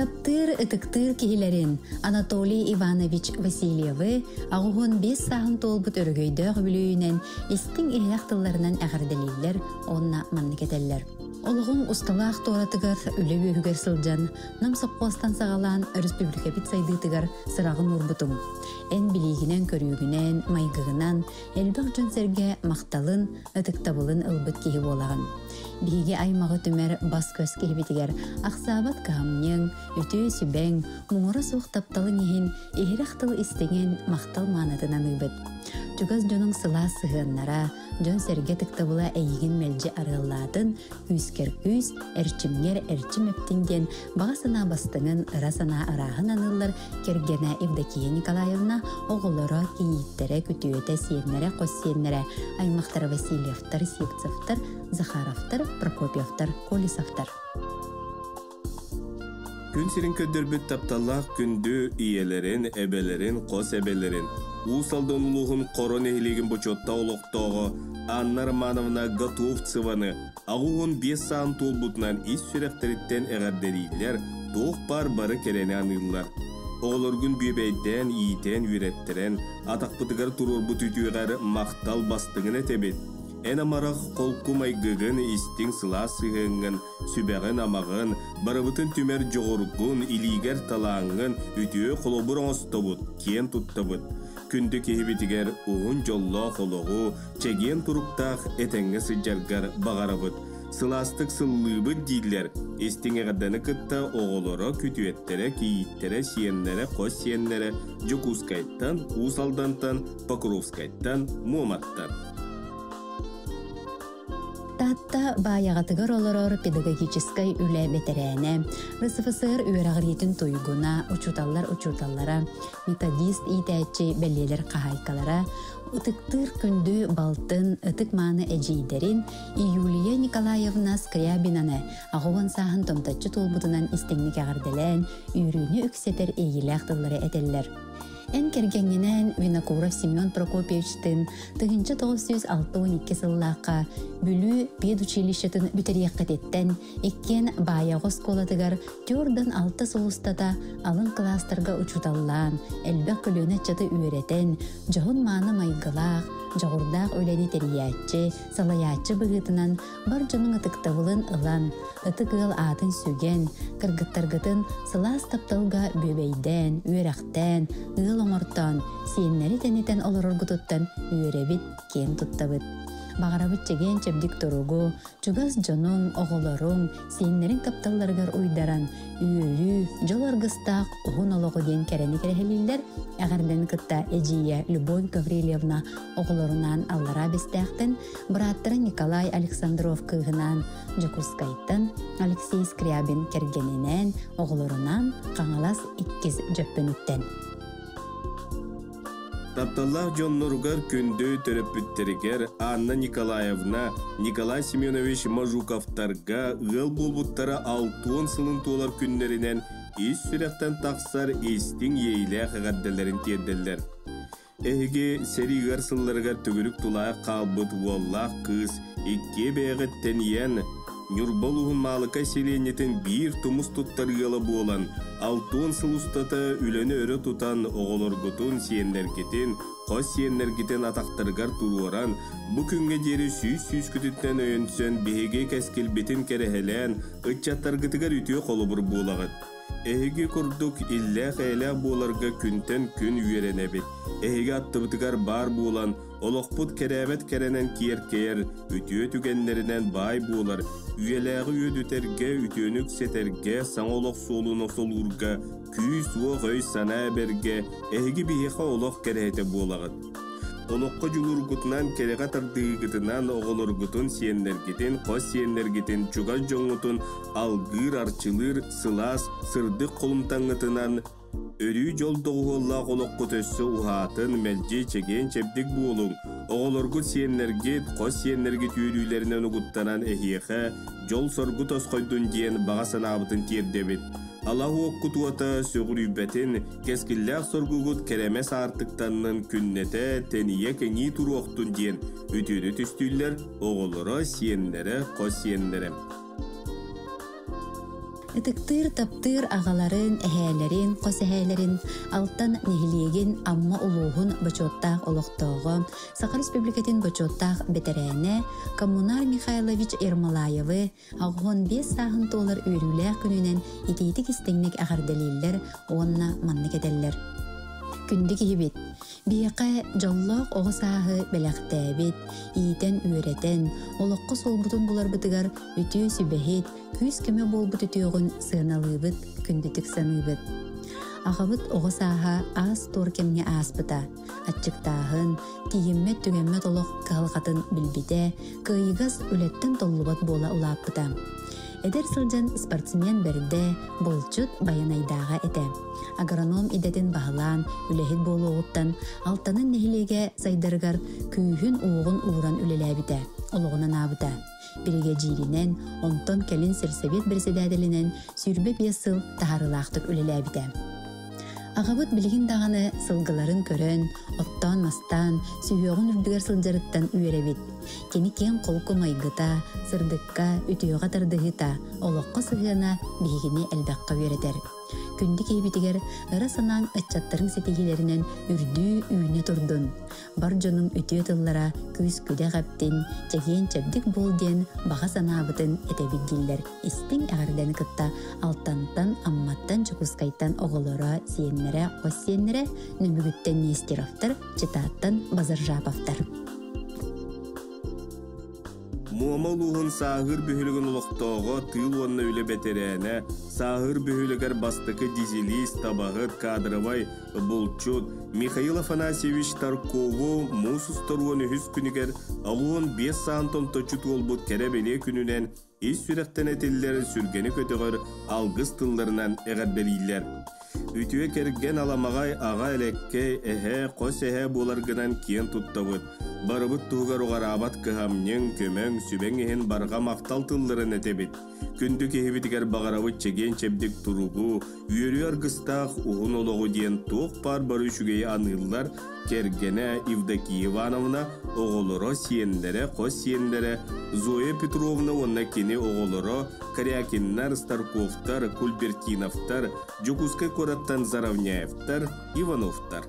Таптыыр, ытыктыыр киһилэрин Анатолий Иванович Васильевы 85 сааһын туолбут өрөгөйдөөх үбүлүөйүнэн истиҥ иһирэх тылларынан эҕэрдэлииллэр уонна маннык этэллэр. Олоҕуҥ усталаах туоратыгар үлэ үөһүгэр сылдьан, Нам сопхуостан саҕалаан өрөспүүбүлүкэбит сайдыытыгар сыраҕын уурбутуҥ. Эн билиигинэн-көрүүгүнэн, майгыгынан элбэх дьон-сэргэ махталын, ытыктабылын ылбыт киһи буолаҕын. Биһиги аймаҕы түмэр бас-көс киһибитигэр ахсаабат кыһамньыҥ, үтүө сүбэҥ, муҥура суох тапталыҥ иһин иһирэх тыл истиҥин махтал маанытын аныыбыт. Чугас дьонуҥ сылаас сыһыаннара, дьон-сэргэ ытыктабыла эйигин мэлдьи арыаллаатын, күүскэр күүс, эрчимҥэр эрчим эптин диэн баҕа санаа бастыҥын, ыра санаа арааһын аныыллар кэргэнэ Евдокия Николаевна, оҕолоро, кийииттэрэ, күтүөтэ, сиэннэрэ, хос сиэннэрэ, аймахтара Васильевтар, Сивцевтар, Захаровтар, Прокопьевтар, Колесовтар. Күн сирин көрдөрбүт тапталлаах күндү ийэлэрин, эбэлэрин, хос эбэлэрин, Уус Алдан улууһун Хоро нэһилиэгин бочуоттаах олохтооҕо Анна Романовна Готовцеваны 85 саан туолбутунан ис сүрэхтэриттэн эҕэрдэлииллэр, туох баар бары кэрэни аныыллар. Оҕолоргун бүөбэйдээн, иитэн, үөрэттэрэн, атахпытыгар туруорбут үтүөҕэр махтал бастыҥын этэбит. Эн амарах холку майгыгын, истиҥ сылаас сыһыаҥҥын, сүбэҕин-амаҕын, барыбытын түмэр дьоҕургун, илиигэр талааҥҥын үтүө холобур оҥостобут, киэн туттабыт. Күндү киһибитигэр уһун дьоллоох олоҕу, чэгиэн туруктаах этэҥҥэ сылдьаргар баҕарабыт. Сылаастык сыллыыбыт дииллэр. Истиҥ эҕэрдэни кытта оҕолоро, күтүөттэрэ, кийииттэрэ, сиэннэрэ, хос сиэннэрэ Дьокуускайтан, Уус Алдантан, Покровскайтан, Муоматтан. Таатта Баайаҕатыгар олорор педагогическай үлэ бэтэрээнэ, РСФСР үөрэҕириитин туйгуна, учууталлар учууталлара, методист иитээччи бэлиэлэр хаһаайкалара, ытыктыыр күндү балтын, ытык-мааны эдьиийдэрин Юлия Николаевна Скрябинаны 80 сааһын томточчу туолбутунан истиҥник эҕэрдэлээн, үөрүүнү үксэтэр иэйиилээх тыллары этэллэр. Эн кэргэҥҥинээн Винокуров Семен Прокопьевичтыын 1962 сыллаахха Бүлүү педучилищетын бүтэриэххититтэн иккиэн Баайаҕа оскуолатыгар түөртэн алта сыл устата алын кылаастарга учууталлаан, элбэх көлүөнэ ыччаты үөрэтэн, дьоһун-мааны майгылаах, дьоҕурдаах үлэни тэрийээччи, салайааччы быһыытынан бар дьонуҥ ытыктабылын ылан, ытык ыал аатын сүгэн, кыргыттаргытын сылаас тапталга бүөбэйдээн, үөрэхтээн, ыал оҥортоон, сиэннэри тэнитэн олороргутуттан үөрэбит, киэн туттабыт. Баҕарабыт чэгиэн-чэбдик туругу, чугас дьонуҥ, оҕолоруҥ, сиэннэриҥ тапталларыгар уйдаран, үөрүү, дьол аргыстаах уһун олоҕу диэн кэрэни кэрэһэлииллэр эҕэрдэни кытта эдьиийэ Любовь Гаврильевна оҕолорунаан Аллараа Бэстээхтэн, бырааттара Николай Александров кыыһынаан Дьокуускайтан, Алексей Скрябин кэргэнинээн, оҕолорунаан Хаҥалас иккис Дьөппөнүттэн. Тапталлаах дьонноругар күндү төрөппүттэригэр Анна Николаевна, Николай Семенович Мажуковтарга ыал буолбуттара 60 сылын туолар күннэринэн ис сүрэхтэн тахсар истиҥ иэйилээх эҕэрдэлэрин тиэрдэллэр. Эһиги сэрии ыар сылларыгар төгүрүк тулаайах хаалбыт уоллаах кыыс иккиэ бэйэҕит тэнийэн, Ньурба улууһун Маалыкай сэлиэнньэтин биир тумус туттар ыала буолан, 60 сыл устата үлэни өрө тутан, оҕолоргутун, сиэннэргитин, хос сиэннэргитин атахтарыгар туруоран, бу күҥҥэ диэри сүүс сүүскүтүттэн өйөнсөн биһиги кэскилбитин кэрэһэлээн, ыччаттаргытыгар үтүө холобур буолаҕыт. Эһиги курдук иллээх-эйэлээх буоларга күнтэн күн үөрэнэбит. Эһиги аттыбытыгар баар буолан, олохпут кэрээбэт кэрэнэн киэркэйэр, үтүө түгэннэринэн баай буолар, үйэлээҕи үөдүтэргэ, үтүөнү үксэтэргэ, саҥа олох суолун охсолуурга күүс-уох, өй-санаа эбэргэ эһиги биһиэхэ олох кэрэһитэ буолаҕыт. Олоххо дьулуургутунан, кэрэҕэ тардыыгытынан оҕолоргутун, сиэннэргитин, хос сиэннэргитин, чугас дьоҥҥутун алгыыр, арчылыыр, сылаас, сырдык холумтаҥҥытынан өрүү дьол доҕуһуоллаах олоххут өссө уһаатын, мэлдьи чэгиэн-чэбдик буолуҥ, оҕолоргут, сиэннэргит, хос сиэннэргит үөрүүлэринэн угуттанан эһиэхэ дьол-соргу тосхойдун диэн баҕа санаабытын тиэрдэбит. Алаһ уоккут уота сөҕүрүйбэтин, кэскиллээх соргугут кэрэмэс аартыктаннын күннэтэ тэнийэ кэҥии туруохтун диэн үтүөнү түстүүллэр оҕолоро, сиэннэрэ, хос сиэннэрэ. Ытыктыыр, таптыыр аҕаларын, эһээлэрин, хос эһээлэрин Алтан нэһилиэгин Амма улууһун бочуоттаах олохтооҕо, Саха Республикатын бочуоттаах бэтэрээнэ Коммунар Михайлович Ермолаевы 85 сааһын туолар үөрүүлээх күнүнэн итиитик-истиҥник эҕэрдэлииллэр уонна маннык этэллэр. Күндү киһибит, биһиэхэ дьоллоох оҕо сааһы бэлэхтээбит, иитэн-үөрэтэн, олоххо суолбутун буларбытыгар үтүө сүбэһит, күүс-көмө буолбут үтүөҕүн сыаналыыбыт, күндүтүк саныыбыт. Аҕабыт оҕо сааһа аас-туор кэмҥэ ааспыта. Аччыктааһын, тиийиммэт-түгэммэт олох кыһалҕатын билбитэ, кыайыгас үлэттэн толлубат буола улааппыта. Эдэр сылдьан спортсмен бэрдэ, булчут байанайдааҕа этэ. Агроном идэтин баһылаан, үлэһит буолуоҕуттан Алтанын нэһилиэгэ сайдарыгар күүһүн-уоҕун ууран үлэлээбитэ, олоҕун анаабыта. Биригэдьииринэн, онтон кэлин сельсовет председателинэн 25 сыл таһаарыылаахтык үлэлээбитэ. Аҕабыт билигин даҕаны сылгыларын көрөн, оттоон-мастаан, сүһүөҕүн үрдүгэр сылдьарыттан үөрэбит. Кини киэҥ холку майгыта, сырдыкка, үтүөҕэ тардыһыыта, олоххо сыһыана биһигини элбэххэ үөрэтэр. Күндү киһибитигэр ыра санааҥ ыччаттарыҥ ситиһиилэринэн үрдүү үүнэ турдун. Бар дьонуҥ үтүө тыллара күүс-күдэх эптин, чэгиэн-чэбдик буол диэн баҕа санаабытын этэбит дииллэр истиҥ эҕэрдэни кытта Алтантан, Амматтан, Дьокуускайтан оҕолоро, сиэннэрэ, хос сиэннэрэ, Нөмүгүттэн Нестеровтар, Читаттан Базаржаповтар. Муома улууһун Сааһыыр бөһүөлэгин олохтооҕо, тыыл уонна үлэ бэтэрээнэ, Сааһыыр бөһүөлэгэр бастакы дизелист, табаһыт, кадровай булчут Михаил Афанасьевич Таркову муус устар 13 күнүгэр 65 саан томточчу туолбут кэрэ-бэлиэ күнүнэн ис сүрэхтэн этиллэр сүргэни көтөҕөр алгыс тылларынан эҕэрдэлииллэр. Үтүө кэргэн аламаҕай аҕа элэккэй, эһэ, хос эһэ буоларгынан киэн туттабыт. Барыбыт туһугар уҕараабат кыһамньыҥ, көмөҥ, сүбэҥ иһин барҕа махтал тылларын этэбит. Күндү киһибитигэр баҕарабыт чэгиэн-чэбдик туругу, үөрүү аргыстаах уһун олоҕу диэн туох баар бары үчүгэйи аныыллар кэргэнэ Евдокия Ивановна, оҕолоро, сиэннэрэ, хос сиэннэрэ Зоя Петровна уонна кини оҕолоро Корякиннар, Старковтар, Кульбертиновтар, Дьокуускай куораттан Заровняевтар, Ивановтар.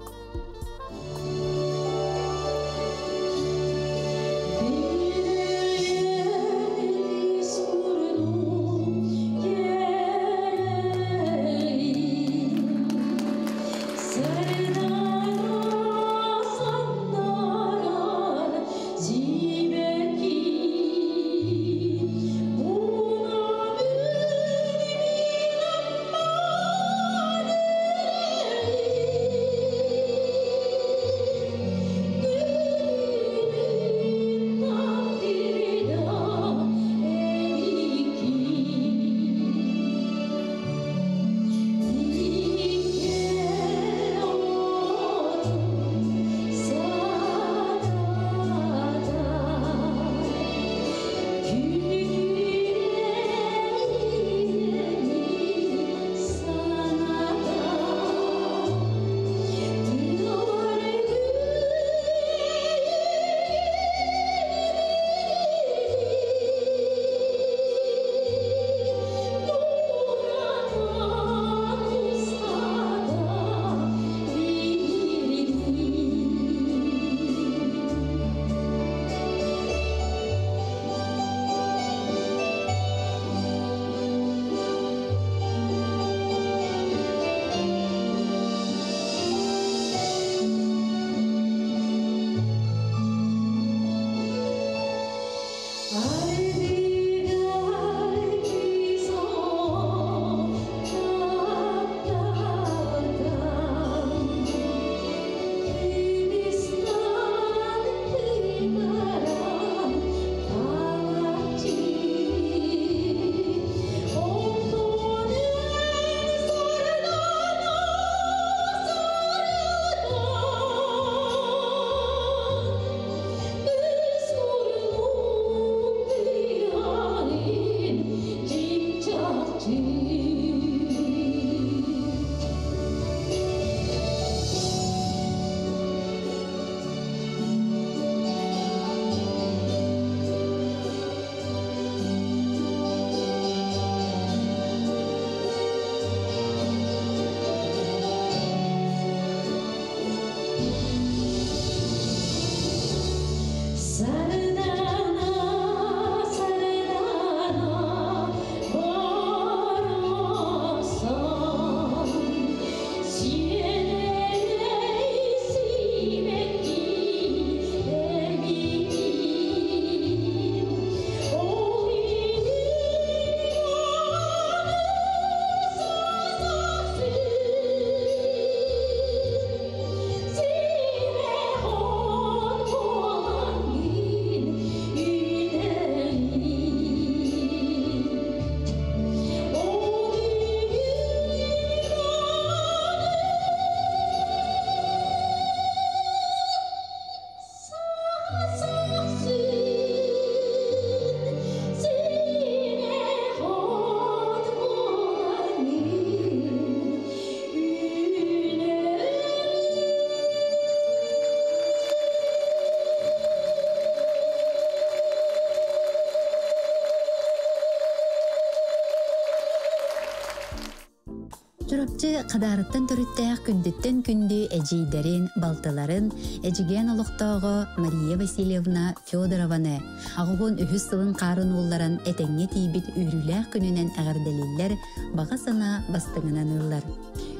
Чурапчы Хадаарыттан төрүттээх күндүттэн күндү эдьиийдэрин, балтыларын, Эдьигээн олохтооҕо Мария Васильевна Федорованы аҕыһын үһүс сылын хаарын уулларан этэҥҥэ тиийбит үөрүүлээх күнүнэн эҕэрдэлииллэр, баҕа санаа бастыҥынан ыыллар.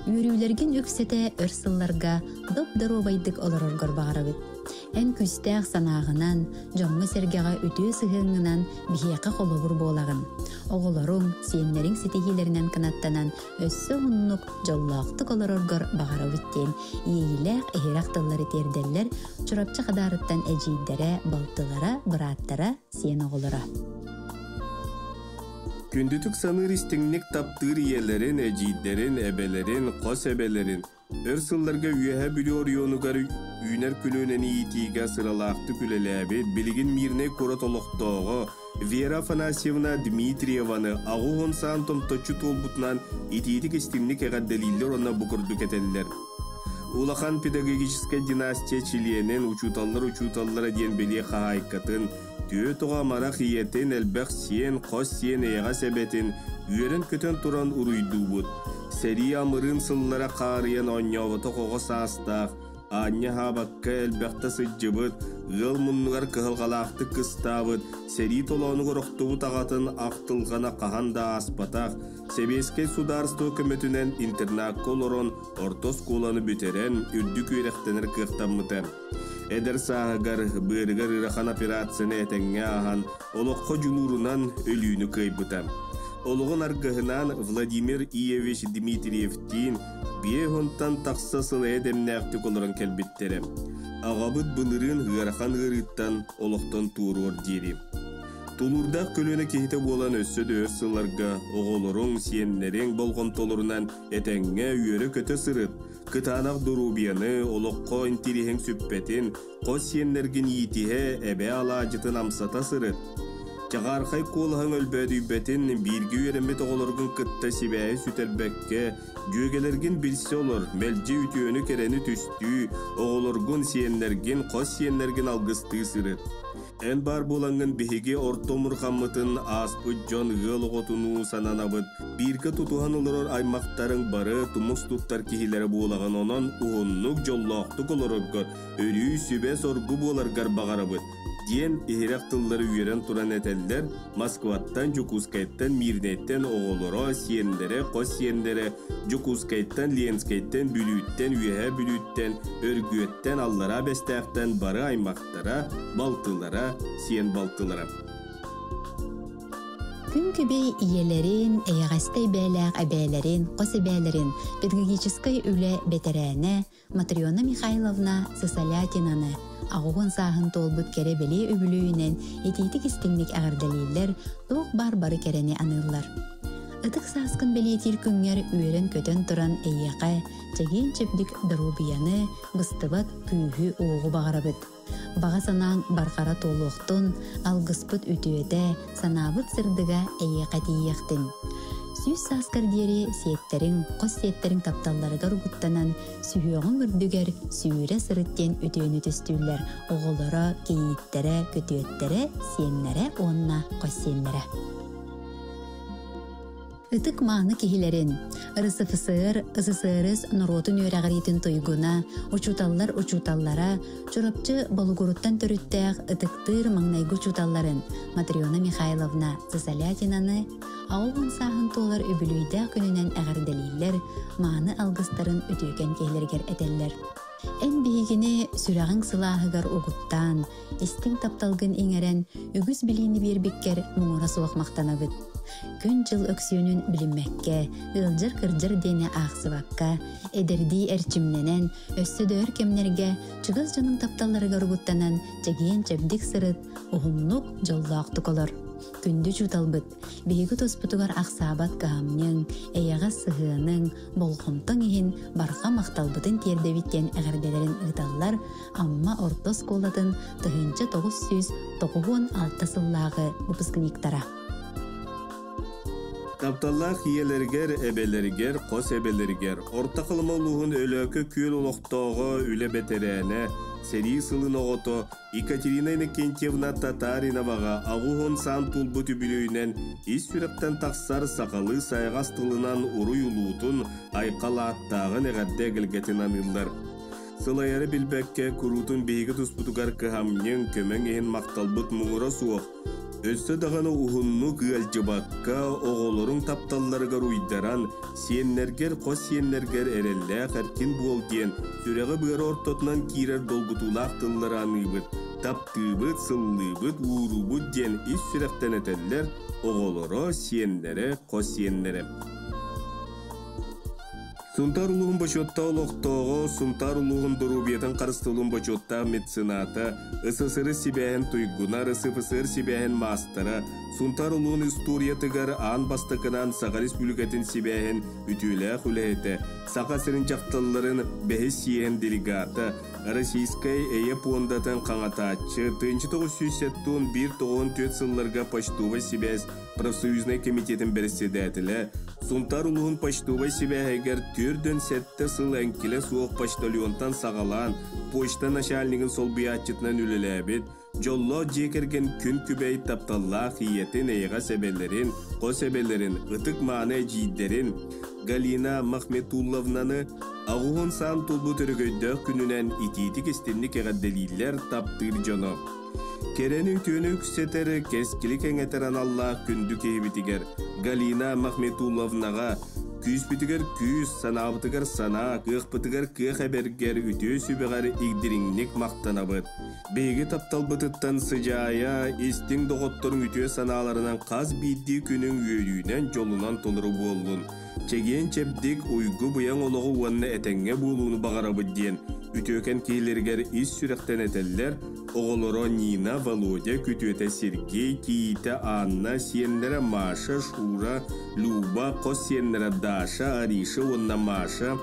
Үөрүүлэргин үксэтэ өр сылларга доп-доруобайдык олороргор баҕарабыт. Эн күүстээх санааҕынан, дьоҥҥо-сэргэҕэ үтүө сыһыаҥҥынан биһиэхэ холобур буолаҕын. Оҕолоруҥ, сиэннэриҥ ситиһиилэринэн кынаттанан өссө уһуннук, дьоллоохтук олороргор баҕарабыт диэн иэйиилээх иһирэх тыллары тиэрдэллэр Чурапчы Хадаарыттан эдьиийдэрэ, балтылара, бырааттара, сиэн оҕолоро. Күндүтүк саныыр истиҥник таптыыр ийэлэрин, эдьиийдэрин, эбэлэрин, хос эбэлэрин, Өр сылларга Үөһээ Бүлүү оройуонугар үүнэр көлүөнэни иитиигэ сыралаахтык үлэлээбит, билигин Мирнэй куорат олохтооҕо Вера Афанасьевна Дмитриеваны 80 саан томточчу туолбутунан итиитик-истиҥник эҕэрдэлииллэр уонна бу курдук этэллэр. Улахан педагогическай династия чилиэнин, учууталлар учууталлара диэн бэлиэ хаһаайкатын, түө тоҕо амарах ийэтин, элбэх сиэн, хос сиэн эйэҕэс эбэтин үөрэн-көтөн туран уруйдуубут. Сэрии амырыын сыллара хаарыйан оонньооботох оҕо саастаах, аанньа аһаабакка элбэхтэ сылдьыбыт, ыал муннугар кыһалҕалаахтык кыстаабыт, сэрии толоонугар охтубут аҕатын ахтылҕана хаһан да ааспатах, сэбиэскэй судаарыстыба көмөтүнэн интернакка олорон орто оскуоланы бүтэрэн, үрдүк үөрэхтэнэр кыахтаммыта. Эдэр сааһыгар, быарыгар ыарахан операцияны этэҥҥэ ааһан, олоххо дьулуурунан өлүүнү кыайбыта. Олоҕун аргыһынаан Владимир Иевич Дмитриевтиин 50 тахса сыл эйэ-дэмнээхтик олорон кэлбиттэрэ. Аҕабыт былырыын ыарахан ыарыыттан олохтон туоруор диэри. Тулуурдаах көлүөнэ киһитэ буолан өссө да өр сылларга оҕолоруҥ, сиэннэриҥ болҕомтолорунан этэҥҥэ үөрэ-көтө сырыт, Кытаанах доруобуйаны, олоххо интириэһиҥ сүппэтин, хос сиэннэргин иитиһэ, эбээ алаадьытын амсата сырыт. Чаҕаархай куолаһыҥ өлбөөдүйбэтин, бииргэ үөрэммит оҕолоргун кытта сибээһи сүтэрбэккэ, дьүөгэлэргин билсэ олор, мэлдьи үтүөнү-кэрэни түстүү, оҕолоргун, сиэннэргин, хос сиэннэргин алгыстыы сырыт. Эн баар буолаҥҥын биһиги орто омурҕаммытын ааспыт дьон ыал оҕотунуу сананабыт, бииргэ тутуһан олорор аймахтарыҥ бары тумус туттар киһилэрэ буолаҕын, онон уһуннук дьоллоохтук олороргор, өрүү сүбэ-соргу буоларгар баҕарабыт, диэн иһирэх тыллары үөрэн туран этэллэр Москваттан, Дьокуускайтан, Мирнэйтэн оҕолоро, сиэннэрэ, хос сиэннэрэ, Дьокуускайтан, Ленскэйтэн, Бүлүүттэн, Үөһээ Бүлүүттэн, Өргүөттэн, Аллараа Бэстээхтэн бары аймахтара, балтылара, сиэн балтылара. Күн күбэй ийэлэрин, эйэҕэстэй бээлээх эбээлэрин, хос эбээлэрин педагогическай үлэ бэтэрээнэ Матрена Михайловна Сысолятинаны аҕыһын сааһын туолбут кэрэ бэлиэ үбүлүөйүнэн итиитик-истиҥник эҕэрдэлииллэр, туох баар бары кэрэни аныыллар. Ытык сааскын бэлиэтиир күҥҥэр үөрэн-көтөн туран эйиэхэ чэгиэн-чэбдик доруобуйаны, быстыбат күүһү-уоҕу баҕарабыт. Баҕа санааҥ барҕара туолуохтун, алгыспыт үтүөтэ, санаабыт сырдыга эйиэхэ тиийиэхтин. Сүүс сааскар диэри сиэттэриҥ, хос сиэттэриҥ тапталларыгар угуттанан, сүһүөҕүҥ үрдүгэр сүүрэ сырыт диэн үтүөнү түстүүллэр оҕолоро, кийииттэрэ, күтүөттэрэ, сиэннэрэ уонна хос сиэннэрэ. Ытык-мааны киһилэрин, РСФСР, ССРС норуотун үөрэҕириитин туйгуна, учууталлар учууталлара, Чурапчы Болугуруттан төрүттээх ытыктыыр маҥнайгы учууталларын Матрена Михайловна Сысолятинаны 80 сааһын туолар үбүлүөйдээх күнүнэн эҕэрдэлииллэр, мааны алгыстарын үтүөкэн киһилэригэр этэллэр. Эн биһигини сүрэҕиҥ сылааһыгар угуттаан, истиҥ тапталгын иҥэрэн, үгүс билиини биэрбиккэр муҥура суох махтанабыт. Күн-дьыл өксүөнүн билиммэккэ, ыалдьар-кырдьар диэни аахсыбакка, эдэрдии эрчимнэнэн, өссө да өр кэмнэргэ чугас дьонуҥ тапталларыгар угуттанан, чэгиэн-чэбдик сырыт, уһуннук, дьоллоохтук олор. Күндү учууталбыт, биһиги туспутугар ахсаабат кыһамньыҥ, эйэҕэс сыһыаныҥ, болҕомтоҥ иһин барҕа махталбытын тиэрдэбит диэн эҕэрдэлэрин ыыталлар Амма орто оскуолатын 1996 сыллааҕы выпускниктара. Тапталлаах ийэлэригэр, эбэлэригэр, хос эбэлэригэр, Орто Халыма улууһун Өлөөкө Күөл олохтооҕо, үлэ бэтэрээнэ, сэрии сылын оҕото Екатерина Иннокентьевна Татариноваҕа 80 саан туолбут үбүлүөйүнэн ис сүрэхтэн тахсар сахалыы сайаҕас тылынан уруй улуутун, айхал ааттааҕын эҕэрдэ эгэлгэтин аныыллар. Сылайары билбэккэ куруутун биһиги туспутугар кыһамньыҥ, көмөҥ иһин махталбыт муҥура суох. Өссө даҕаны уһуннук ыалдьыбакка, оҕолоруҥ тапталларыгар уйдаран, сиэннэргэр, хос сиэннэргэр эрэллээх эркин буол диэн сүрэҕи-быары ортотунан киирэр долгутуулаах тыллары аныыбыт, таптыыбыт, сыллыыбыт, ууруубут диэн ис сүрэхтэн этэллэр оҕолоро, сиэннэрэ, хос сиэннэрэ. Сунтаар улууһун бочуоттаах олохтооҕо, Сунтаар улууһун доруобуйатын харыстабылын бочуоттаах мецената, СССР сибээһин туйгуна, РСФСР сибээһин маастара, Сунтаар улууһун историятыгар аан бастакынан Саха Республикатын сибээһин үтүөлээх үлэһитэ, Саха сирин дьахталларын бэһис съеһин делегата, Российскай эйэ пуондатын хаҥатааччы, 1971-94 сылларга почтовай сибээс профсоюзнай комитетин бэрэссэдээтэлэ, Сунтаар улууһун почтовай сибээһигэр 47 сыл эҥкилэ суох почтальонтан саҕалаан почта начальнигын солбуйааччытынан үлэлээбит, дьоллоох дьиэ кэргэн күн күбэй тапталлаах ийэтин, эйэҕэс эбэлэрин, хос эбэлэрин, ытык-мааны эдьиийдэрин Галина Махметулловнаны 80 саан туолбут өрөгөйдөөх күнүнэн итиитик-истинник эҕэрдэлииллэр таптыыр дьоно. Кэрэни үтүөнү үксэтэр, кэскили кэҥэтэр аналлаах күндү киһибитигэр Галина Махметулловнаҕа күүспүтүгэр күүс, санаабытыгар санаа, кыахпытыгар кыах эбэргэр үтүө сүбэҕэр игдириҥник махтанабыт. Биһиги тапталбытыттан сыдьаайа, истиҥ доҕотторуҥ үтүө санааларынан хас биирдии күнүҥ үөрүүнэн, дьолунан толору буоллун. Чэгиэн-чэбдик, уйгу-быйаҥ олоҕу уонна этэҥҥэ буолууну баҕарабыт диэн үтүөкэн киһилэригэр ис сүрэхтэн этэллэр, оҕолоро Нина, Володя, күтүөтэ Сергей, кийиитэ Анна, сиэннэрэ Маша, Шура, Люба, хос сиэннэрэ Даша, Ариша уонна Маша,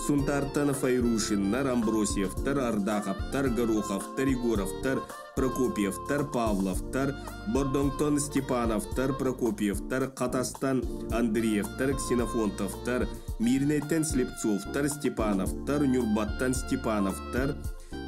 Сунтаартан Файрушиннар, Амбросьевтар, Ардаховтар, Гороховтар, Егоровтар, Прокопьевтар, Павловтар, Бордоҥтон Степановтар, Прокопьевтар, Хатастан Андреевтар, Ксенофонтовтар, Мирнэйтэн Слепцовтар, Степановтар, Ньурбаттан Степановтар,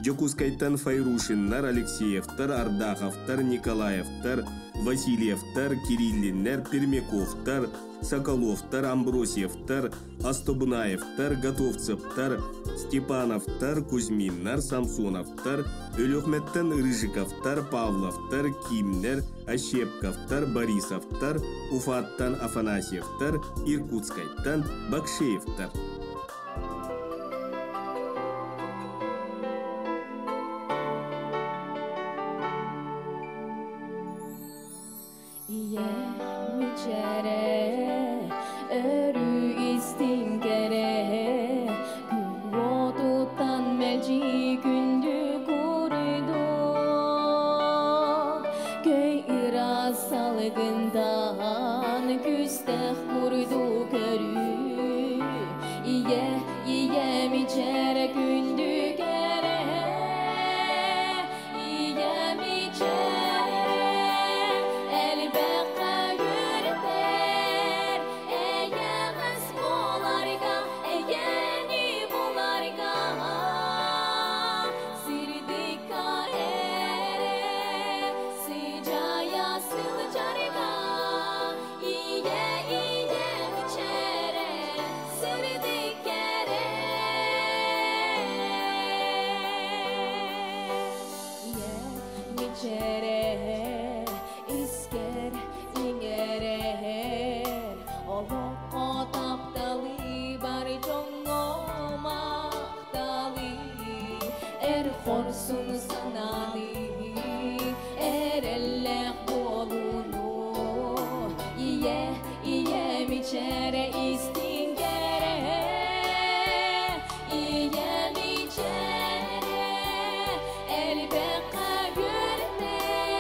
Дьокуускайтан Файрушиннар, Алексеевтар, Ардаховтар, Николаевтар, Васильевтар, Кириллиннэр, Пермяковтар, Соколовтар, Амбросьевтар, Астобунаевтар, Готовцевтар, Степановтар, Кузьминнар, Самсоновтар, Өлөхмөттөн Рыжиковтар, Павловтар, Кимнер, Ощепковтар, Борисовтар, Уфаттан Афанасьевтар, Иркутскайтан Бакшеевтар. Ийэ мичээрэ, өрүү истиҥ кэрэ, күн уотуттан мэлдьи күндү курдук. Көй ыраас салгынтан күүстээх курдук көрүү. Ийэ, ийэ мичээрэ күндү кэрэ, ийэ мичээрэ, элбэххэ үөрэтэр, эйэҕэс буоларга, эйэни буларга, сырдыкка эрэ, сыдьаайа сылдьарга, ийэ, ийэ мичээрэ, сырдык кэрэ. Ийэ мичээрэ, искэр иҥэрэр, олоххо тапталы бар дьоҥҥо махталы, эр хорсун санааны, эрэллээх буолууну. Ийэ, ийэ мичээрэ истиҥ кэрэ, ийэ мичээрэ, элбэххэ үөрэтэр,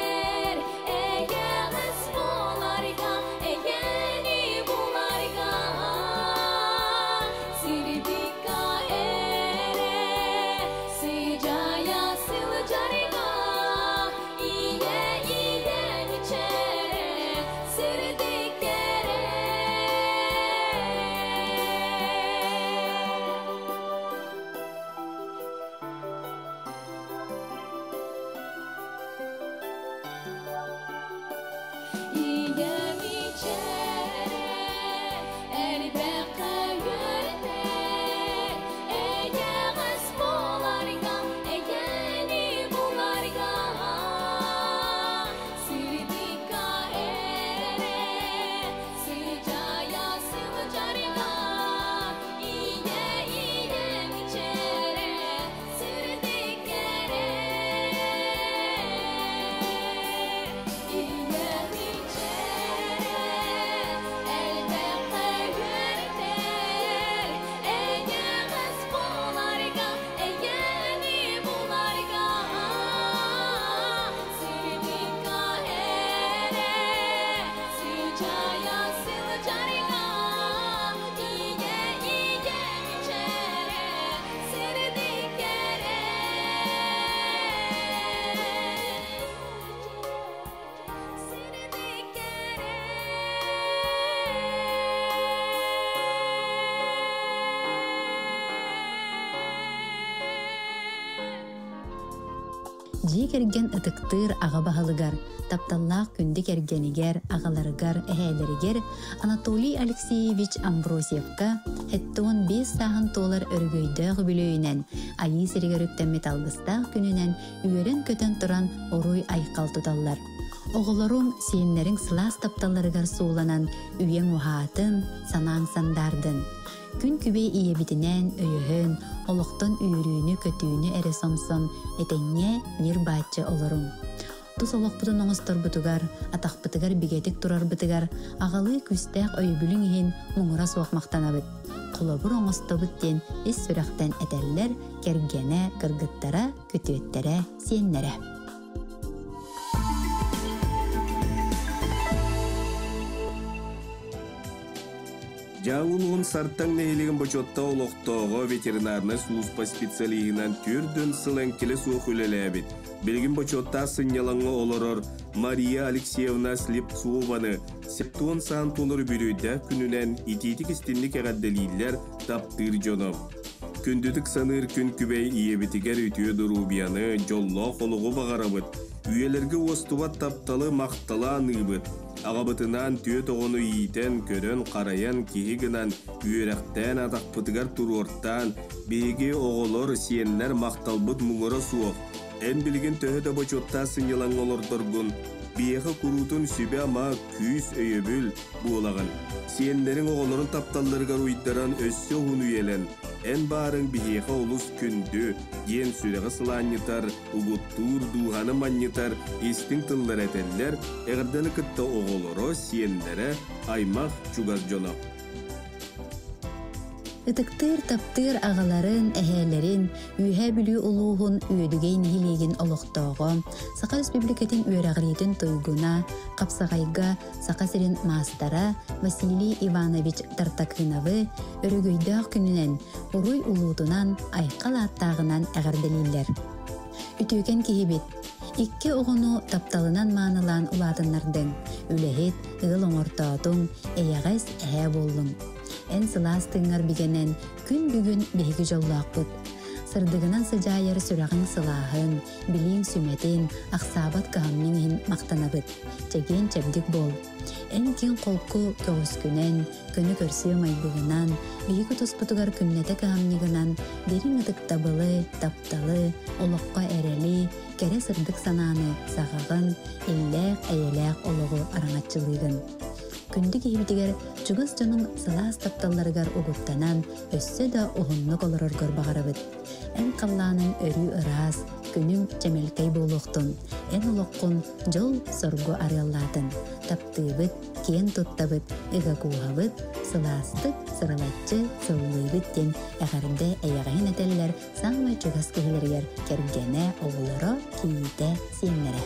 Дьиэ кэргэн ытыктыыр аҕа баһылыгар, тапталлаах күндү кэргэнигэр, аҕаларыгар, эһээлэригэр Анатолий Алексеевич Амбросьевка 75 сааһын туолар өрөгөйдөөх үбүлүөйүнэн, Айыы сиригэр үктэммит алгыстаах күнүнэн үөрэн-көтөн туран уруй-айхал туталлар. Оҕолоруҥ, сиэннэриҥ сылаас тапталларыгар сууланан үйэҥ уһаатын, санааҥ сандаардын. Күн күбэй ийэбитинээн өйөһөн, олохтон үөрүүнү-көтүүнү эрэ сомсон, этэҥҥэ ньир-бааччы олоруҥ. Тус олохпутун оҥосторбутугар, атахпытыгар бигэтик турарбытыгар аҕалыы күүстээх өйөбүлүҥ иһин муҥура суох махтанабыт. Холобур оҥостобут диэн ис сүрэхтэн этэллэр кэргэнэ, кыргыттара, күтүөттэрэ, сиэннэрэ. Дьааҥы улууһун Сартаҥ нэһилиэгин бочуоттаах олохтооҕо ветеринарнай сулууспа специалиһынан түөрт сыл эҥкилэ суох үлэлээбит, билигин бочуоттаах сынньалаҥҥа олорор Мария Алексеевна Слепцованы септуон саан туолар үбүлүөйдээх күнүнэн итиитик-истинник эҕэрдэлииллэр таптыыр дьоно. Күндүтүк саныыр күн күбэй ийэбитигэр үтүө доруобуйаны, дьоллоох олоҕу баҕарабыт, үйэлэргэ уостубат тапталы махтала аныыбыт. Аҕабытынаан түөрт оҕону иитэн, көрөн-харайан, киһи гынан, үөрэхтээн атахпытыгар туруортаан, биһиги оҕолор, сиэннэр махталбыт муҥура суох. Эн билигин төһө да бочуоттаах сынньалаҥҥа олордоргун, биһиэхэ куруутун сүбэ-ама, күүс, өйөбүл буолаҕын. Сиэннэриҥ оҕолорун тапталларыгар уйдаран өссө уһун үйэлэн, эн баарыҥ биһиэхэ олус күндү, диэн сүрэҕи сылаанньытар, угуттуур, дууһаны манньытар истиҥ тыллары этэллэр, эҕэрдэни кытта оҕолоро, сиэннэрэ, аймах, чугас дьоно. Ытыктыыр, таптыыр аҕаларын, эһээлэрин, Үөһээ Бүлүү улууһун Үөдүгэй нэһилиэгин олохтооҕо, Саха Республикатын үөрэҕириитин туйгуна, хапсаҕайга Саха сирин маастара Василий Иванович Тартакыновы өрөгөйдөөх күнүнэн, уруй улуутунан, айхал ааттааҕынан эҕэрдэлииллэр. Үтүөкэн киһибит. Икки оҕону тапталынан маанылаан улаатыннардыҥ, үлэһит, ыал оҥортоотуҥ, эйэҕэс эһээ буоллуҥ. Эн сылаас тыыҥҥар бигэнэн, күн бүгүн биһиги дьоллоохпут. Сырдыгынан сыдьаайар сүрэҕиҥ сылааһын, билииҥ сүмэтин, ахсаабат кыһамньыҥ иһин махтанабыт. Чэгиэн-чэбдик буол. Эн киэҥ холку көҕүскүнэн, көнө көрсүө майгыгынан, биһиги туспутугар күннэтэ кыһамньыгынан дириҥ ытыктабылы, тапталы, олоххо эрэли, кэрэ сырдык санааны саҕаҕын, иллээх-эйэлээх олоҕу араҥаччылыыгын. Күндү киһибитигэр чугас дьонуҥ сылаас тапталларыгар угуттанан, өссө да уһуннук олороргор баҕарабыт. Эн халлааныҥ өрүү ыраас, күнүҥ чэмэлкэй буолуохтун, эн олоххун дьол-соргу арыаллаатын. Таптыыбыт, киэн туттабыт, ыга кууһабыт, сылаастык, сырылаччы сыллыыбыт диэн эҕэрдэ эйэҕэһин этэллэр саамай чугас киһилэригэр кэргэнэ, оҕолоро, кийиитэ, сиэннэрэ.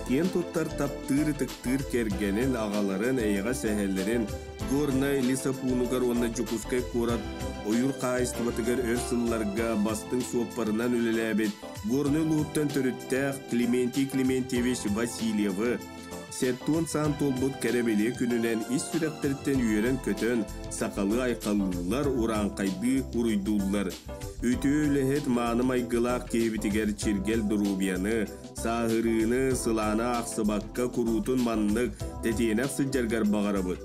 Киэн туттар таптыыр-ытыктыыр кэргэнин, аҕаларын, эйэҕэс эһэлэрин Горнай Лиса пуунугар уонна Дьокуускай куорат ойуур хаһаайыстыбатыгар өр сылларга бастыҥ суоппарынан үлэлээбит Горнай улууһуттан төрүттээх Климентий Климентьевич Васильевы сэттиэн саан туолбут кэрэ-бэлиэ күнүнэн ис сүрэхтэриттэн үөрэн-көтөн, сахалыы айхаллыыллар, урааҥхайдыы уруйдууллар. Үтүө үлэһит мааны майгылаах киһибитигэр чиргэл доруобуйаны, сааһырыыны, сылааны аахсыбакка куруутун маннык тэтиэнэх сылдьаргар баҕарабыт.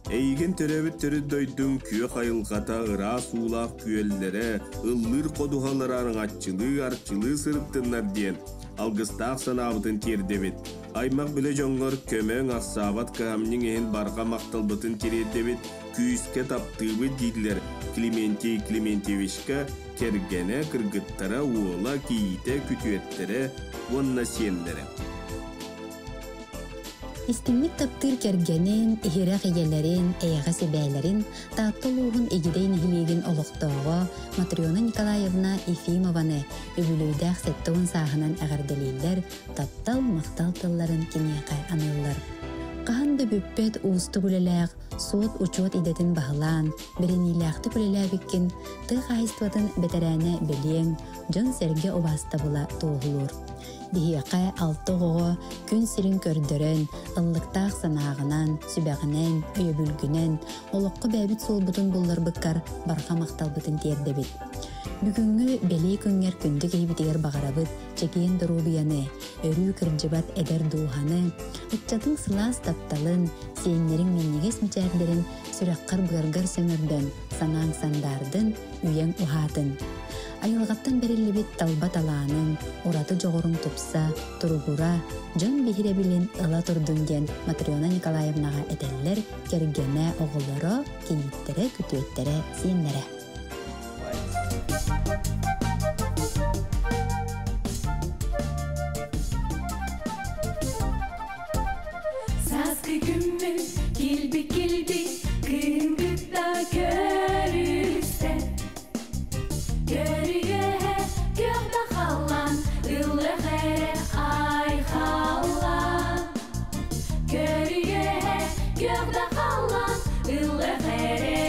Эйигин төрөөбүт төрүт дойдуҥ күөх айылҕата, ыраас уулаах күөллэрэ, ыллыыр ходуһалара араҥаччылыы, арчылыы сырыттыннар диэн алгыстаах санаабытын тиэрдэбит. Аймах билэ дьоҥҥор көмөҥ, ахсаабат кыһамньыҥ иһин барҕа махталбытын тириэрдэбит, күүскэ таптыыбыт дииллэр Климентий Климентьевичка кэргэнэ, кыргыттара, уола, кийиитэ, күтүөттэрэ уонна сиэннэрэ. Истиҥник таптыыр кэргэнин, иһирэх ийэлэрин, эйэҕэс эбээлэрин Таатта улууһун Игидэй нэһилиэгин олохтооҕо Матрена Николаевна Ефимованы үбүлүөйдээх 70 сааһынан эҕэрдэлииллэр, таптал, махтал тылларын киниэхэ аныыллар. Хаһан да бүппэт уустук үлэлээх, суот-учуот идэтин баһылаан, бэриниилээхтик үлэлээбиккин тыа хаһаайыстыбатын бэтэрээнэ бэлиэҥ, дьон-сэргэ убаастабыла туоһулуур. Биһиэхэ алта оҕоҕо күн сирин көрдөрөн, ыллыктаах санааҕынан, сүбэҕинэн, өйөбүлгүнэн олоххо бэйэбит суолбутун булларбыккар барҕа махталбытын тиэрдэбит. Бүгүҥҥү бэлиэ күҥҥэр күндү киһибитигэр баҕарабыт чэгиэн доруобуйаны, өрүү кырдьыбат эдэр дууһаны, ыччатыҥ сылаас тапталын, сиэннэриҥ минньигэс мичээрдэрин сүрэххэр-быаргар сөҥөрдөн, санааҥ сандаардын, үйэҥ уһаатын. Айылҕаттан бэриллибит талба талааныҥ, ураты дьоҕуруҥ тупса, туругура, дьон биһирэбилин ыла турдун диэн Матрена Николаевнаҕа этэллэр кэргэнэ, оҕолоро, кийииттэрэ, күтүөттэрэ, сиэннэрэ. Сааскы күммүт килби-килби кыһын кытта көрүстэ. Көрүөһэ күөх да халлаан, ыллыах эрэ айхаллаан. Көрүөһэ күөх да халлаан, ыллыах эрэ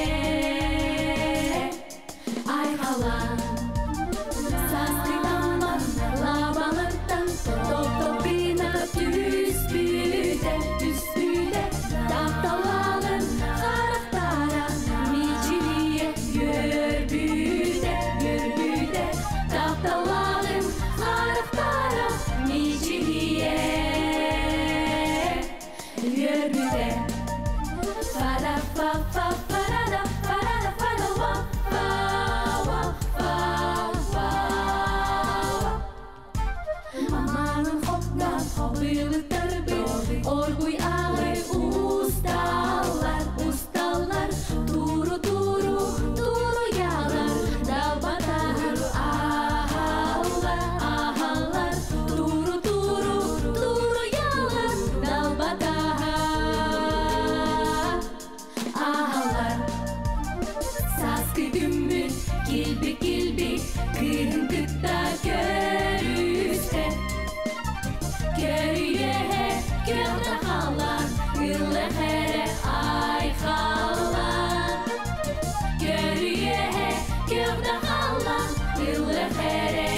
айхаллаан. Сааскы таммах лабалыттан топ-топпина түспүтэ, түспүтэ, тапталлаалын харахтара мичилийэ үөрбүтэ, үөрбүтэ, тапталлаалын харахтара мичилийэ үөрбүтэ. Фа-да-фа-фа-фа-да-да, фа-да-да-фа-да-ва, фа-ва, фа-фа-ва. Маманын хоттан хобылыттарбыт оргуй аҕай усталлар, усталлар, туру-туру, туруйалар, далбатар аһаллар, аһаллар, туру-туру, туруйалар, далбатар аһаллар. Сааскы күммүт килби-килби кыыһын кытта көрүстэ. Көрүөһэ күөх да халлаан, ыллыах эрэ айхаллаан. Көрүөһэ күөх да халлаан, ыллыах эрэ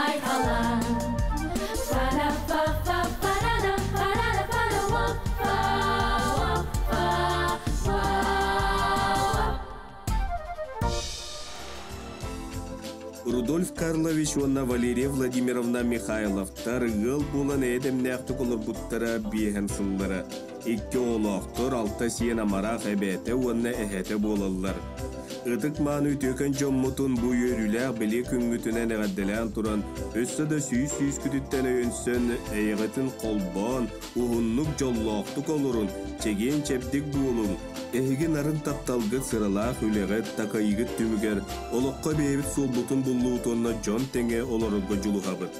айхаллаан. Фа-да-фа-фа-фа-да-да, фа-да-да-фа-да-ва, фа-ва, фа-фа-ва. Рудольф Карлович уонна Валерия Владимировна Михайловтар ыал буолан эйэ-дэмнээхтик олорбуттара биэһэн сыллара. Икки оҕолоохтор, алта сиэн амарах эбээтэ уонна эһэтэ буолаллар. Ытык мааны үтүөкэн дьоммутун бу үөрүүлээх бэлиэ күҥҥүтүнэн эҕэрдэлээн туран, өссө да сүүс сүүскүтүттэн өйөнсөн, эйэҕитин холбоон, уһуннук дьоллоохтук олорун, чэгиэн-чэбдик буолуҥ, Эһиги нарын тапталгыт сыралаах үлэҕит, такайыгыт түмүгэр олоххо бэйэбит суолбутун буллубут уонна дьон тэҥэ олорорго дьулуһабыт.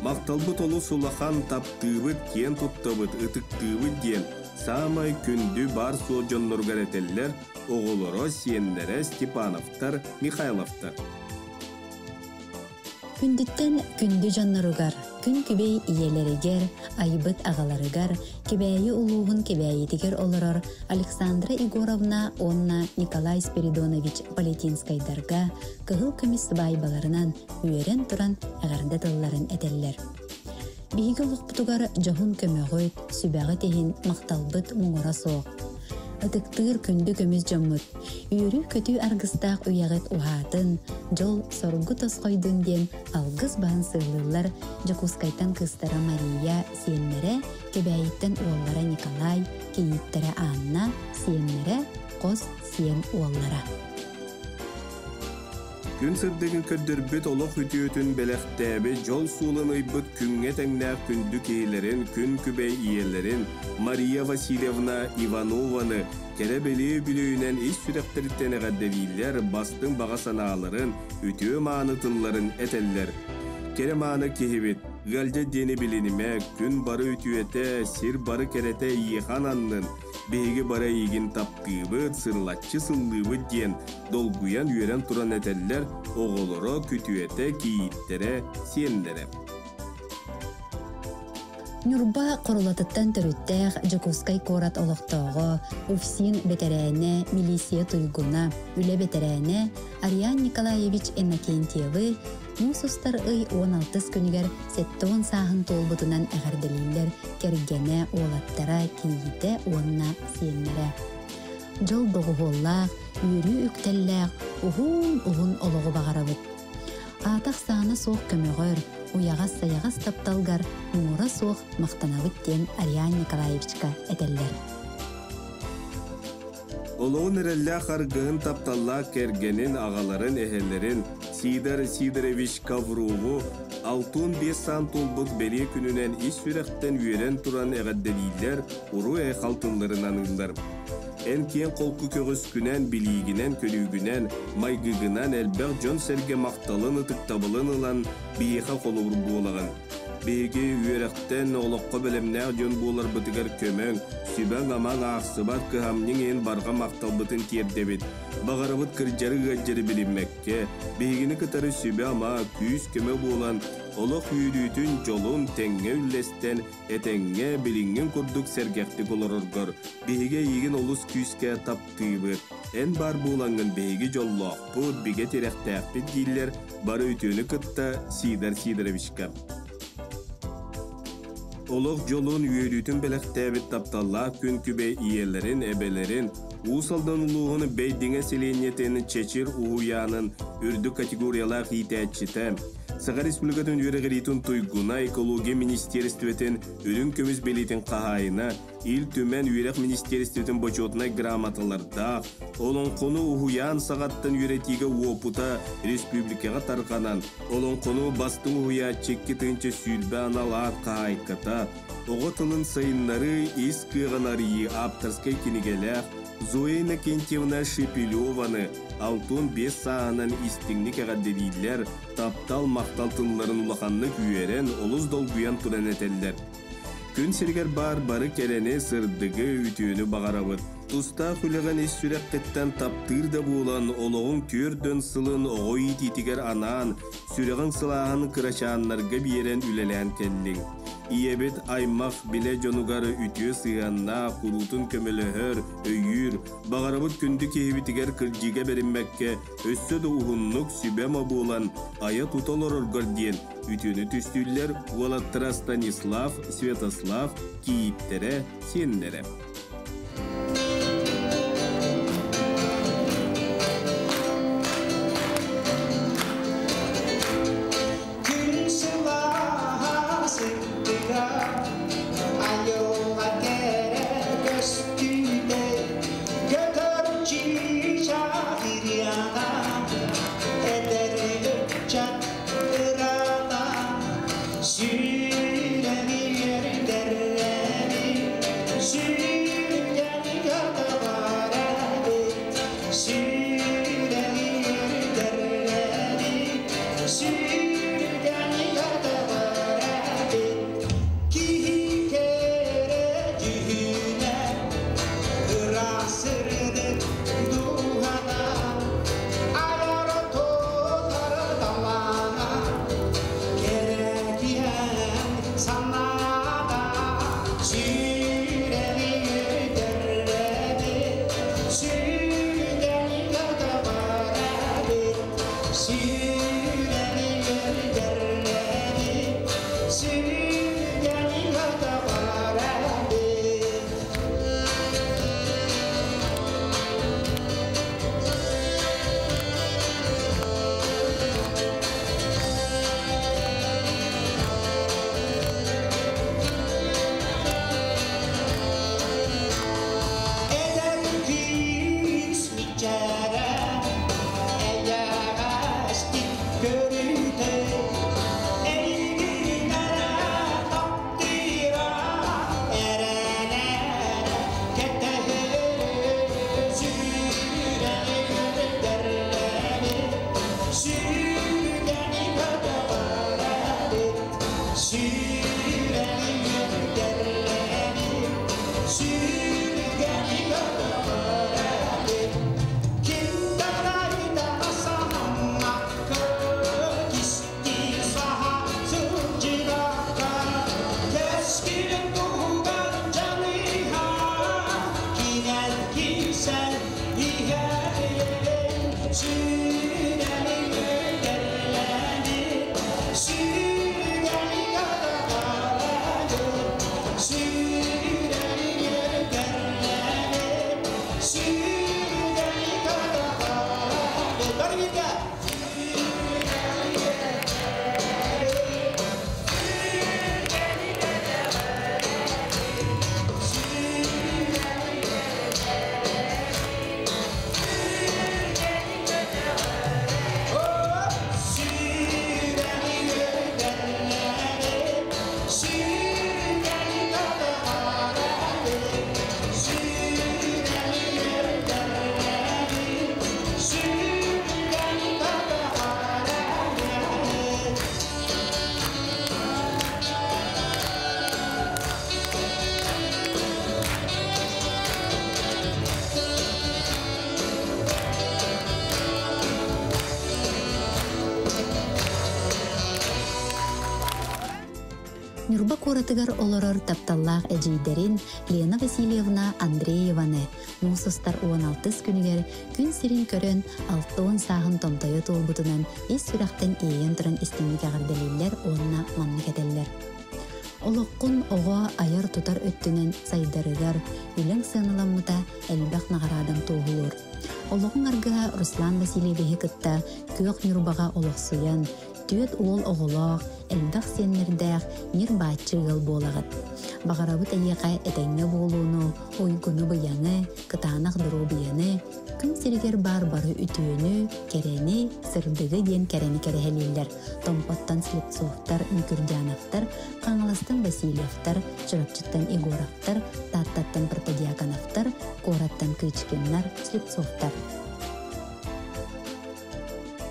Махталбыт олус улахан, таптыыбыт, киэн туттабыт, ытыктыыбыт диэн саамай күндү баар-суох дьонноругар этэллэр оҕолоро, сиэннэрэ Степановтар, Михайловтар. Күндүттэн күндү дьонноругар, күн күбэй ийэлэригэр, айбыт аҕаларыгар, Кэбээйи улууһун Кэбээйитигэр олорор Александра Егоровна уонна Николай Спиридонович Полетинскайдарга кыһыл көмүс сыбаайбаларынан үөрэн туран эҕэрдэ тылларын этэллэр. Биһиги олохпутугар дьоһун көмөҕүт, сүбэҕит иһин махталбыт муҥура суох. Ытыктыыр күндү көмүс дьоммут, үөрүү-көтүү аргыстаах үйэҕит уһаатын, дьол-соргу тосхойдун диэн алгыс баһын сыыллыыллар Дьокуускайтан кыыстара Мария, сиэннэрэ, Кэбээйиттэн уоллара Николай, кийииттэрэ Анна, сиэннэрэ, хос сиэн уоллара. Күн сырдыгын көрдөрбүт олох үтүөтүн бэлэхтээбит дьол суолун ыйбыт күҥҥэ тэҥнээх күндү киһилэрин, күн күбэй ийэлэрин Мария Васильевна Иванованы кэрэ бэлиэ үбүлүөйүнэн ис сүрэхтэриттэн эҕэрдэлииллэр, бастыҥ баҕа санааларын, үтүө мааны тылларын этэллэр. Кэрэ мааны киһибит, ыалдьа диэни билинимэ, күн бары үтүөтэ, сир бары кэрэтэ эйиэхэ ананнын, биһиги бары эйигин таптыыбыт, сырылаччы сыллыыбыт диэн долгуйан үөрэн туран этэллэр оҕолоро, күтүөтэ, кийииттэрэ, сиэннэрэ. Ньурба Хорулатыттан төрүттээх Дьокуускай куорат олохтооҕо, УФСИН бэтэрээнэ, милиция туйгуна, үлэ бэтэрээнэ Ариан Николаевич Иннокентьевы муус устар ый 16 күнүгэр 70 сааһын туолбутунан эҕэрдэлииллэр кэргэнэ, уолаттара, кийиитэ уонна сиэннэрэ. Дьол доҕуһуоллаах, үөрүү үктэллээх, уһун-уһун олоҕу баҕарабыт. Аатах-саана суох көмөҕөр, уйаҕас-сайаҕас тапталгар муҥура суох махтанабыт диэн Ариан Николаевичка этэллэр. Олоҕун эрэллээх аргыһын тапталлаах кэргэнин, аҕаларын, эһэлэрин Сидор Сидорович Коврову 65 саан туолбут бэлиэ күнүнэн ис сүрэхтэн үөрэн туран эҕэрдэлииллэр, уруй-айхал тылларын аныыллар. Эн киэҥ холку көҕүскүнэн, билиигинэн, көрүүгүнэн, майгыгынан элбэх дьон-сэргэ махталын, ытыктабылын ылан биһиэхэ холобур буолаҕын. Биһиги үөрэхтэн олоххо бэлэмнээх дьон буоларбытыгар көмөҥ, сүбэҥ-амаҥ аахсыбат кыһамньыҥ иһин барҕа махталбытын тиэрдэбит. Баҕарабыт кырдьары ыалдьары билиммэккэ, биһигини кытары сүбэ-ама, күүс-көмө буолан, олох үөрүүтүн, дьолун тэҥҥэ үллэстэн, этэҥҥэ, билиҥҥин курдук сэргэхтик олороргор биһиги эйигин олус күүскэ таптыыбыт. Эн баар буолаҥҥын биһиги дьоллоохпут, бигэ тирэхтээхпит дииллэр бары үтүөнү кытта Сидор Сидоровичка. Олох дьолун үөрүүтүн бэлэхтээбит тапталлаах күн күбэй ийэлэрин, эбэлэрин, Уус Алдан улууһун Бэйдиҥэ сэлиэнньэтин Чэчир уһуйаанын үрдүк категориялаах иитээччитэ, Саха Республикатын үөрэҕириитин туйгуна, экология министиэристибэтин үрүҥ көмүс бэлиэтин хаһаайына, Ил Түмэн үөрэх министиэристибэтин бочуотунай грамоталардаах, олоҥхону уһуйаан саҕаттан үөрэтиигэ уопута республикаҕа тарҕанан, олоҥхону бастыҥ уһуйааччы 2 020 анал аат хаһаайката, оҕо тылын сайыннарыы ис кыаҕын арыйыы ааптарскай кинигэлээх Зоя Иннокентьевна Шепелеваны 65 сааһынан истиҥник эҕэрдэлииллэр, таптал, махтал тылларын улаханнык үөрэн, олус долгуйан туран этэллэр. Күн сиригэр баар бары кэрэни, сырдыгы, үтүөнү баҕарабыт. Тустаах үлэҕин ис сүрэххиттэн таптыыр да буолан, олоҕуҥ 40 сылын оҕо иитиитигэр анаан, сүрэҕиҥ сылааһын кырачааннарга биэрэн үлэлээн кэллиҥ. Ийэбит аймах билэ дьонугар үтүө сыһыаннаах, куруутун көмөлөһөр, өйүүр, баҕарабыт күндү киһибитигэр кырдьыга бэриммэккэ, өссө да уһуннук сүбэ-ама буолан, айа-тута олороргор диэн үтүөнү түстүүллэр уолаттара Станислав, Святослав, кийииттэрэ, сиэннэрэ. Күн сылааһа сыттыга, айылҕа кэрэ көстүүтэ, көтөр чыычаах ырыата, эдэр ыччат ырата, сүрэҕи үөрдэр, сүрэҕи. Ньурба куоратыгар олорор тапталлаах эдьиийдэрин Лена Васильевна Андрееваны муус устар 16 күнүгэр күн сирин көрөн 60 сааһын томтойо туолбутунан ис сүрэхтэн иэйэн туран истиҥник эҕэрдэлииллэр уонна маннык этэллэр. Олоххун оҕо айар-тутар өттүнэн сайдарыгар үлэҥ сыаналаммыта элбэх наҕараадаҥ туоһулуур. Олоҕуҥ аргыһа Руслан Васильевиһы кытта Күөх Ньурбаҕа олохсуйан, түөрт уол оҕолоох, элбэх сиэннэрдээх ньир-бааччы ыал буолаҕыт. Баҕарабыт эйиэхэ этэҥҥэ буолууну, уйгуну-быйаҥы, кытаанах доруобуйаны, күн сиригэр баар бары үтүөнү, кэрэни, сырдыгы диэн кэрэни кэрэһэлииллэр Томпоттон Слепцовтар, Микюрдяновтар, Хаҥаластан Васильевтар, Чурапчыттан Егоровтар, Тааттаттан Протодьяконовтар, куораттан Кычкиннар, Слепцовтар.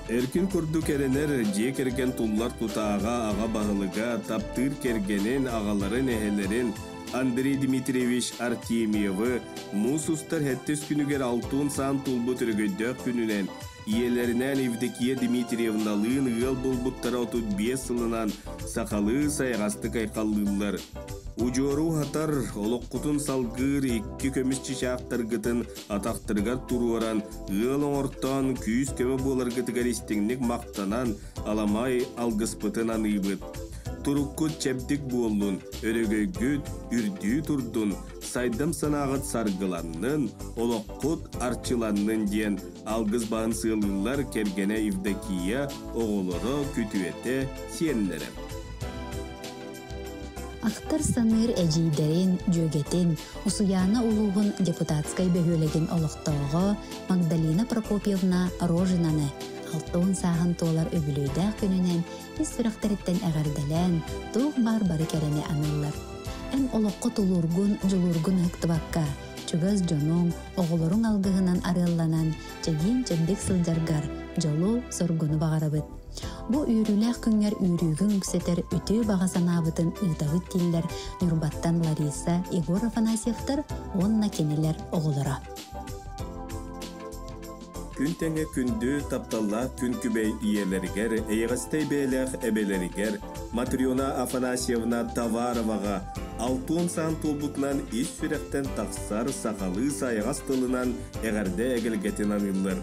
Эркин курдук эрэнэр дьиэ кэргэн туллар тутааҕа аҕа баһылыга, таптыыр кэргэнин, аҕаларын, эһэлэрин Андрей Дмитриевич Артемьевы муус устар сэттис күнүгэр алтуон саан тулбут өрөгөйдөөх күнүнэн ийэлэринээн Евдокия Дмитриевналыын ыал буолбуттара 35 сылынан сахалыы сайаҕастык айхаллыыллар. Удьуору уһатар, олоххутун салгыыр икки көмүс чычаахтаргытын атахтарыгар туруоран, ыал оҥортоон күүс-көмө буоларгытыгар истиҥник махтанан, аламай алгыспытын аныыбыт. Туруккут чэбдик буоллун, өрөгөйгүт үрдүү турдун, сайдам санааҕыт саргыланнын, олоххут арчыланнын диэн алгыс баһын сыалыыллар кэргэнэ Евдокия, оҕолоро, күтүөтэ, сиэннэрэ. Ахтар-саныыр эдьиийдэрин, дьүөгэтин, Усуйаана улууһун депутатскай бөһүөлэгин олохтооҕо Магдалина Прокопьевна Рожинаны 60 сааһын туолар үбүлүөйдээх күнүнэн ис сүрэхтэриттэн эҕэрдэлээн, туох баар бары кэрэни аныыллар. Эн олоххо тулуургун, дьулуургун ыһыктыбакка, чугас дьонуҥ, оҕолоруҥ алгыһынан арыалланан, чэгиэн-чэбдик сылдьаргар дьолу-соргуну баҕарабыт. Бу үөрүүлээх күҥҥэр үөрүүгүн үксэтэр үтүө баҕа санаабытын ыытабыт дииллэр Ньурбаттан Лариса, Егор Афанасьевтар уонна кинилэр оҕолоро. Күн тэҥэ күндү, тапталлаах күн күбэй ийэлэригэр, эйэҕэстэй бэйэлээх эбэлэригэр Матрена Афанасьевна Товароваҕа алтуон саан туолбутунан ис сүрэхтэн тахсар сахалыы сайаҕас тылынан эҕэрдэ эгэлгэтин аныыллар.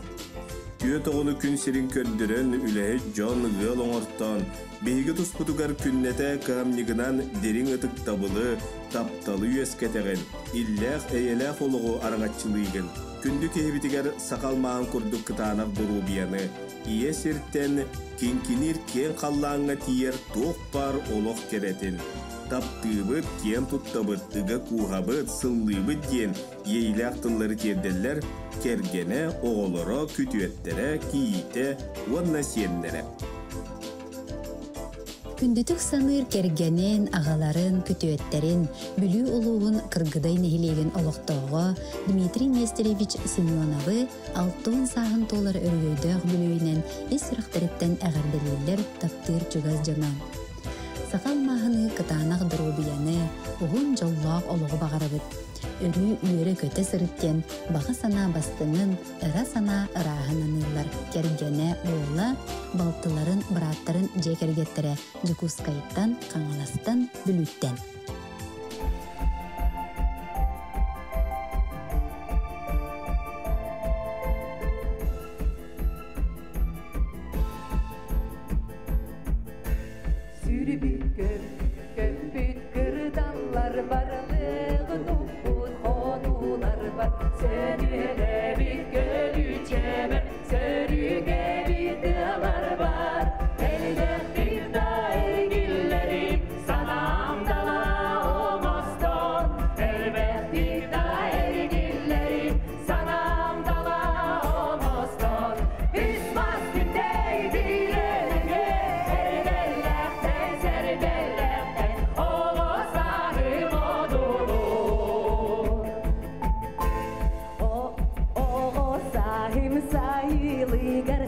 Түөрт оҕону күн сирин көрдөрөн, үлэһит дьон ыал оҥортоон, биһиги туспутугар күннэтэ кыһамньыгынан дириҥ ытыктабылы, тапталы үөскэтэҕин, иллээх-эйэлээх олоҕу араҥаччылыыгын. Күндү киһибитигэр саха алмааһын курдук кытаанах доруобуйаны, ийэ сиртэн киҥкиниир киэҥ халлааҥҥа тиийэр туох баар олох кэрэтин, таптыыбыт, киэн туттабыт, ыга кууһабыт, сыллыыбыт диэн иэйиилээх тыллары тиэрдэллэр кэргэнэ, оҕолоро, күтүөттэрэ, кийиитэ уонна сиэннэрэ. Күндүтүк саныыр кэргэнин, аҕаларын, күтүөттэрин Бүлүү улууһун Кыргыдай нэһилиэгин олохтооҕо Дмитрий Нестеревич Семеновы 60 сааһын туолар өрөгөйдөөх бүлүүнэн ис сүрэхтэриттэн эҕэрдэлииллэр таптыыр чугас дьоно. Саха алмааһыныы кытаанах доруобуйаны, уһун дьоллоох олоҕу баҕарабыт. Өрүү үөрэ-көтө сырыт диэн баҕа санаа бастыҥын, ыра санаа ырааһын аныыллар. Кэргэнэ, уола, балтыларын, бырааттарын дьиэ кэргэттэрэ Дьокуускайтан, Хаҥаластан, Бүлүүттэн. Сүүрбүт көппүт кырдаллар барылыгын укпут хонуулар бар сөнүөлэбит көлүччэбэр сөрүгэбит тыалар бар элбэхтик да эргиллэрим санаам дала оҥостон элбэхтик да эргиллэрим санаам дала оҥостон үс мас күнтэй биирэлэргэ эргэллэхтэн сэргэллэхтэн оҕо сааһым одуулуур оҕо сааһым сайылыгар